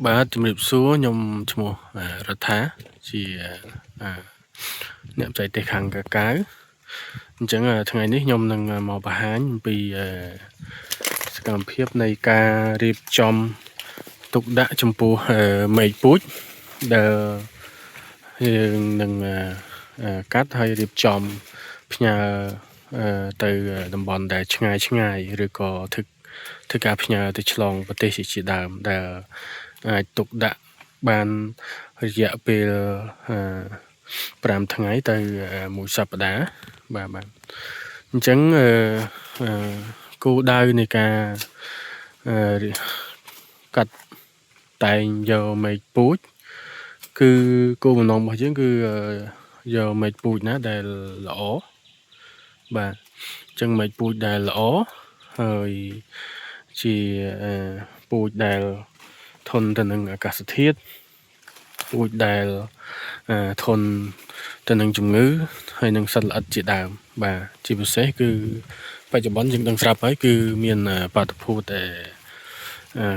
បាទជំរាបសួរខ្ញុំឈ្មោះរដ្ឋាជាអ្នកបច្ចេកទេសខាងកាកាវអញ្ចឹងថ្ងៃនេះខ្ញុំនឹងមកបង្ហាញអំពីសកម្មភាពនៃការរៀបចំទុកដាក់ចំពោះមែកពូជដែលយើងនឹងកាត់ហើយរៀបចំផ្ញើទៅតំបន់ដែលឆ្ងាយឆ្ងាយឬក៏ធ្វើធ្វើការផ្ញើទៅឆ្លងប្រទេសជាដើមដែលអាចទុកដាក់បានរយៈពេល5ថ្ងៃទៅមួយសប្តាហ៍បាទបាទអញ្ចឹងអឺគោលដៅនៃការកាត់តែងយកមែកពូជគឺគោលបំណងរបស់យើងគឺយកមែកពូជណាដែលល្អបាទអញ្ចឹងមែកពូជដែលល្អហើយជាពូជដែលធន់ទៅនឹងអាកាសធាតុពូជដែលធន់ទៅនឹងជំងឺហើយនឹងសត្វល្អិតជាដើមបាទជាពិសេសគឺបច្ចុប្បន្នយើងដឹងស្រាប់ហើយគឺមានបាតុភូតតែ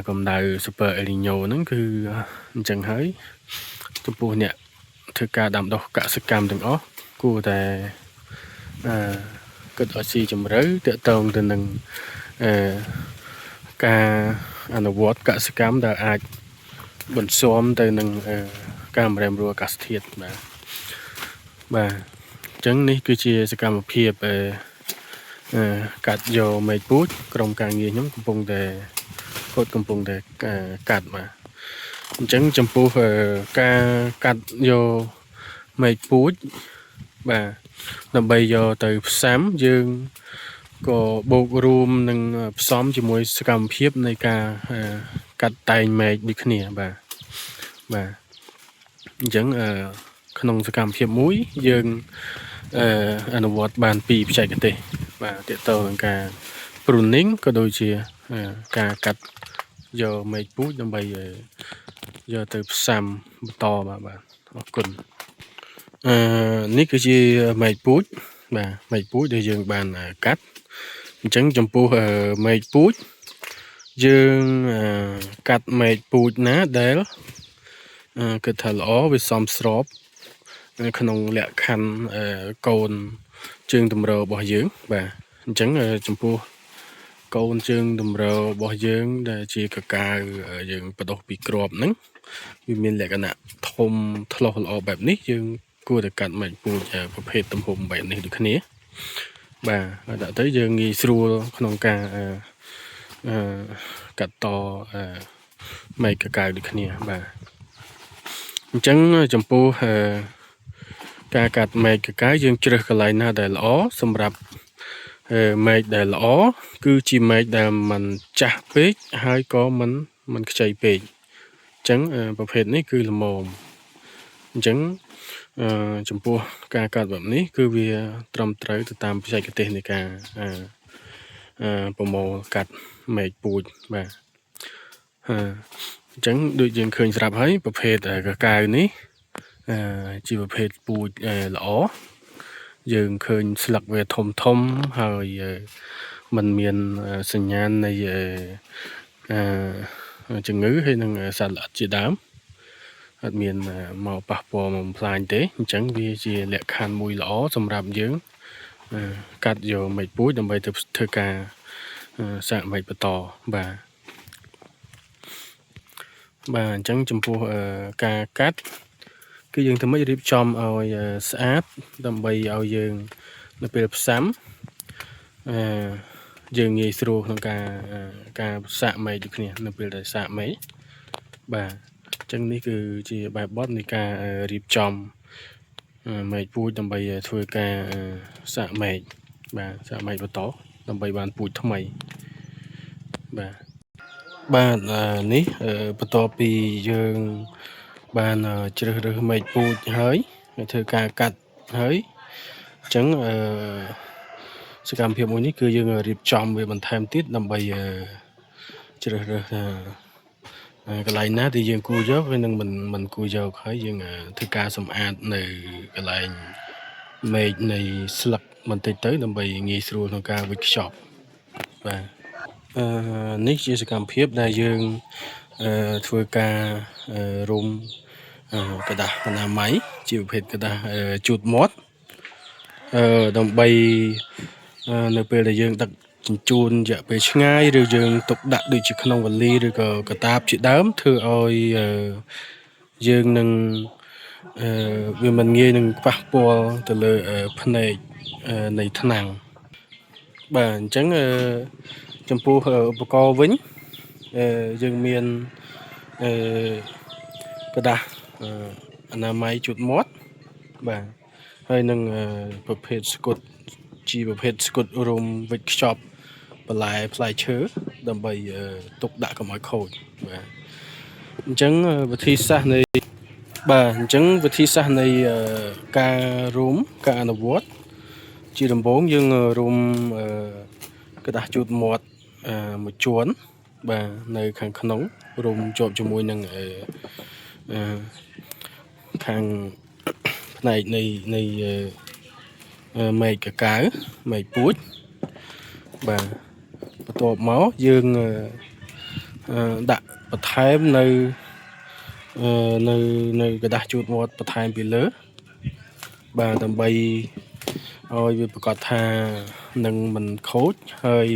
កម្ដៅ Super El Nino ហ្នឹងគឺអញ្ចឹងហើយចំពោះអ្នកធ្វើការដាំដុះកសិកម្មទាំងអស់គួរតែអឺគិតឲ្យស៊ីជម្រៅទាក់ទងទៅនឹងអឺការអនុវត្តកសិកម្មដែលអាចបន្ស៊ាំទៅនឹងការបម្រែបម្រួលអាកាសធាតុបាទបាទអញ្ចឹងនេះគឺជាសកម្មភាពអឺកាត់យកមែកពូជក្រុមការងារខ្ញុំកំពុងតែគាត់កំពុងតែកាត់បាទអញ្ចឹងចំពោះការកាត់យកមែកពូជបាទដើម្បីយកទៅផ្សាំយើងក៏បូករួមនឹងផ្សំជាមួយសកម្មភាពនៃការកាត់តែងមែកដូចគ្នាបាទបាទអញ្ចឹងក្នុងសកម្មភាពមួយយើងអនុវត្តបានពីរបច្ចេកទេសបាទទាក់ទងនឹងការ pruning ក៏ដូចជាការកាត់យកមែកពូជដើម្បីយកទៅផ្សាំបន្តបាទបាទអរគុណអឺនេះគឺជាមែកពូជបាទមែកពូជដែលយើងបានកាត់អញ្ចឹងចំពោះមែកពូជយើងកាត់មែកពូជណាដែលគិតថាល្អវាសមស្របក្នុងលក្ខខណ្ឌកូនជើងទម្ររបស់យើងបាទអញ្ចឹងចំពោះកូនជើងទម្ររបស់យើងដែលជាកាកាវយើងបដុះពីគ្រាប់ហ្នឹងវាមានលក្ខណៈធំថ្លោះល្អបែបនេះយើងគួរតែកាត់មែកពូជប្រភេទទំហំបែបនេះដូចគ្នាបាទហើយដាក់ទៅយើងងាយស្រួលក្នុងការអឺកាត់តអឺមែកកាកាវដូចគ្នាបាទអញ្ចឹងចំពោះអឺការកាត់មែកកាកាវយើងជ្រើសកន្លែងណាដែលល្អសម្រាប់មែកដែលល្អគឺជាមែកដែលមិនចាស់ពេកហើយក៏មិនមិនខ្ចីពេកអញ្ចឹងប្រភេទនេះគឺល្មមអញ្ចឹងអឺចំពោះការកាត់បែបនេះគឺវាត្រឹមត្រូវទៅតាមបច្ចេកទេសនៃការអឺប្រមូលកាត់មែកពូជបាទអញ្ចឹងដូចយើងឃើញស្រាប់ហើយប្រភេទកាកាវនេះអឺជាប្រភេទពូជល្អយើងឃើញស្លឹកវាធំធំហើយมันមានសញ្ញាណនៃអឺជំងឺហើយនិងសត្វល្អិតជាដើមអត់មានមកប៉ះពាល់មកបំផ្លាញទេអញ្ចឹងវាជាលក្ខខណ្ឌមួយល្អសម្រាប់យើងកាត់យកមែកពូជដើម្បីទៅធ្វើការសាកមែកបន្តបាទបាទអញ្ចឹងចំពោះការកាត់គឺយើងធ្វើម៉េចរៀបចំឲ្យស្អាតដើម្បីឲ្យយើងនៅពេលផ្សាំអឺយើងងាយស្រួលក្នុងការការសាកមែកដូចគ្នានៅពេលដែលសាកមែកបាទអញ្ចឹងនេះគឺជាបែបបទនៃការរៀបចំមែកពូជដើម្បីធ្វើការសាកមែកបាទសាកមែកបន្តដើម្បីបានពូជថ្មីបាទបាទនេះបន្ទាប់ពីយើងបានជ្រើសរើសមែកពូជហើយធ្វើការកាត់ហើយអញ្ចឹងអឺសកម្មភាពមួយនេះគឺយើងរៀបចំវាបន្ថែមទៀតដើម្បីជ្រើសរើសកន្លែងណាដែលយើងគួរយកហើយនឹងមិនមិនគួរយកហើយយើងធ្វើការសម្អាតនៅកន្លែងមែកនៃស្លឹកបន្តិចទៅដើម្បីងាយស្រួលក្នុងការវេចខ្ចប់បាទអឺនេះជាសកម្មភាពដែលយើង ធ្វើការរុំក្រដាសអនាម័យជាប្រភេទក្រដាសជូតមាត់ដើម្បីនៅពេលដែលយើងដឹកជញ្ជូនរយៈពេលឆ្ងាយឬយើងទុកដាក់ដូចជាក្នុងវ៉ាលីឬក៏កាតាបជាដើមធ្វើឲ្យយើងនឹងវាមិនងាយនឹងប៉ះពាល់ទៅលើភ្នែកនៃថ្នាំងបាទអញ្ចឹងចំពោះឧបករណ៍វិញយើងមានក្រដាសអនាម័យជូតមាត់បាទហើយនឹងប្រភេទស្កុតជាប្រភេទស្កុតរុំវិចខ្ចប់បន្លែផ្លែឈើដើម្បីទុកដាក់កុំឲ្យខូចបាទអញ្ចឹងវិធីសាស្ត្រនៃបាទអញ្ចឹងវិធីសាស្ត្រនៃការរុំការអនុវត្តជាដំបូងយើងរុំក្រដាសជូតមាត់មួយជាន់បាទនៅខាងក្នុងរុំជាប់ជាមួយនឹងខាងផ្នែកនៃមែកកាកាវមែកពូជបាទបន្ទាប់មកយើងដាក់បន្ថែមនៅក្រដាសជូតមាត់បន្ថែមពីលើបាទដើម្បីឲ្យវាប្រកាសថានឹងមិនខូចហើយ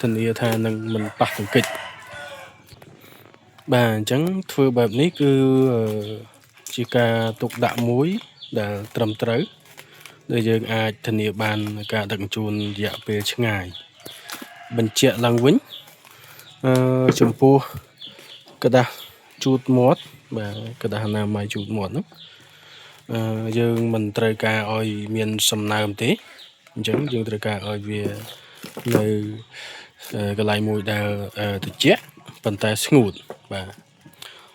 ធានាថានឹងមិនប៉ះទង្គិចបាទអញ្ចឹងធ្វើបែបនេះគឺជាការទុកដាក់មួយដែលត្រឹមត្រូវដែលយើងអាចធានាបានការដឹកជញ្ជូនរយៈពេលឆ្ងាយបញ្ជាក់ឡើងវិញចំពោះក្រដាសជូតមាត់បាទក្រដាសអនាម័យជូតមាត់ហ្នឹងយើងមិនត្រូវការឲ្យមានសំណើមទេអញ្ចឹងយើងត្រូវការឲ្យវានៅកន្លែងមួយដែលត្រជាក់ប៉ុន្តែស្ងួតបាទ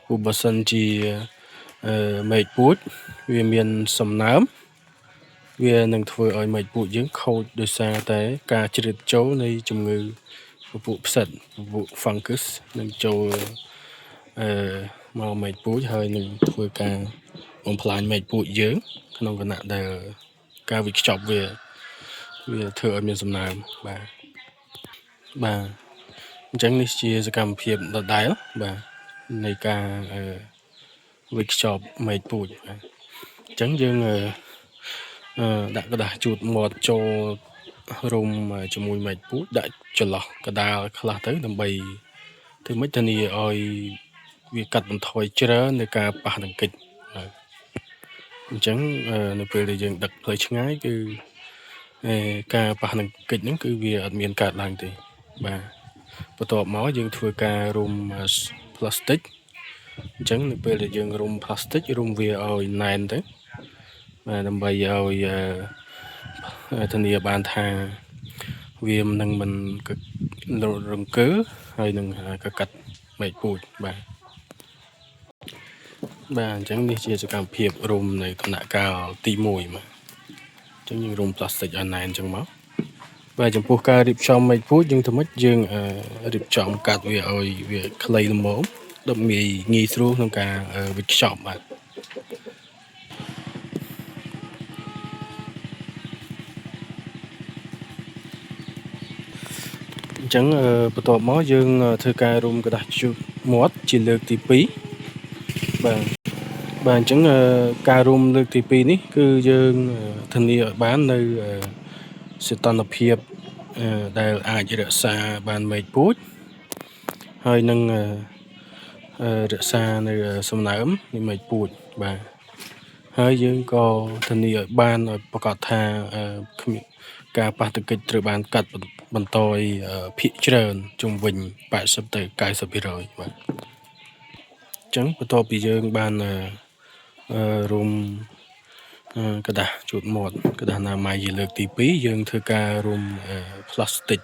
ព្រោះបើសិនជាមែកពូជវាមានសំណើមវានឹងធ្វើឲ្យមែកពូជយើងខូចដោយសារតែការជ្រៀតចូលនៃជំងឺពពួកផ្សិតពពួក fungus នឹងចូលមកមែកពូជហើយនឹងធ្វើការបំផ្លាញមែកពូជយើងក្នុងខណៈដែលការវិចខ្ចប់វាធ្វើឲ្យមានសំណើមបាទបាទអញ្ចឹងនេះជាសកម្មភាពដដែលបាទនៃការវិចខ្ចប់មែកពូជបាទអញ្ចឹងយើងដាក់ក្រដាសជូតមាត់ចូលរុំជាមួយមែកពូជដាក់ចន្លោះកដាលខ្លះទៅដើម្បីធ្វើម៉េចធានាឲ្យវាកាត់បន្ថយច្រើននៃការប៉ះទង្គិចបាទអញ្ចឹងនៅពេលដែលយើងដឹកផ្លូវឆ្ងាយគឺការប៉ះទង្គិចហ្នឹងគឺវាអត់មានកើតឡើងទេបាទបន្ទាប់មកយើងធ្វើការរុំផ្លាស្ទិកអញ្ចឹងនៅពេលដែលយើងរុំផ្លាស្ទិករុំវាឲ្យណែនទៅបាទដើម្បីឲ្យធានាបានថាវានឹងមិនរង្គើហើយនឹងកកាត់មែកពូជបាទបាទអញ្ចឹងនេះជាសកម្មភាពរុំនៅដំណាក់កាលទី1បាទអញ្ចឹងយើងរុំផ្លាស្ទិកឲ្យណែនអញ្ចឹងមកបាទចំពោះការរៀបចំមែកពូជយើងធ្វើម៉េចយើងរៀបចំកាត់វាឲ្យវាខ្លីល្មមដើម្បីងាយស្រួលក្នុងការវិចខ្ចប់បាទអញ្ចឹងបន្ទាប់មកយើងធ្វើការរុំក្រដាសជូតមាត់ជាលើកទី2បាទបាទអញ្ចឹងការរុំលើកទី2នេះគឺយើងធានាឲ្យបាននៅសីតុណ្ហភាពដែលអាចរក្សាបានមែកពូជហើយនឹងរក្សានៅសំណើមនៃមែកពូជបាទហើយយើងក៏ធានាឲ្យបានឲ្យប្រកាសថាគ្មានការប៉ះទង្គិចត្រូវបានកាត់បន្ថយភាគច្រើនជុំវិញ80ទៅ90%បាទអញ្ចឹងបន្ទាប់ពីយើងបានរុំក្រដាសជូតមាត់ក្រដាសអនាម័យជាលើកទី2យើងធ្វើការរុំផ្លាស្ទិក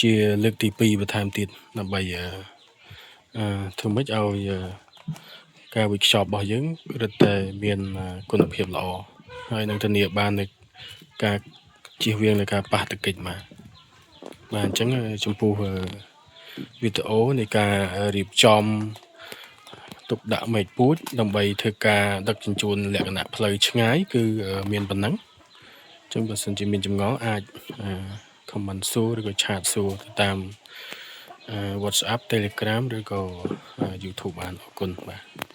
ជាលើកទី2បន្ថែមទៀតដើម្បីធ្វើម៉េចឲ្យការវិចខ្ចប់របស់យើងរឹតតែមានគុណភាពល្អហើយនឹងធានាបាននៅការជៀសវាងនៃការប៉ះទង្គិចបាទបាទអញ្ចឹងចំពោះវីដេអូនៃការរៀបចំទុកដាក់មែកពូជដើម្បីធ្វើការដឹកជញ្ជូនលក្ខណៈផ្លូវឆ្ងាយគឺមានប៉ុណ្ណឹងអញ្ចឹងបើសិនជាមានចម្ងល់អាច comment សួរឬក៏ chat សួរទៅតាម WhatsApp, Telegram ឬក៏ YouTube បានអរគុណបាទ។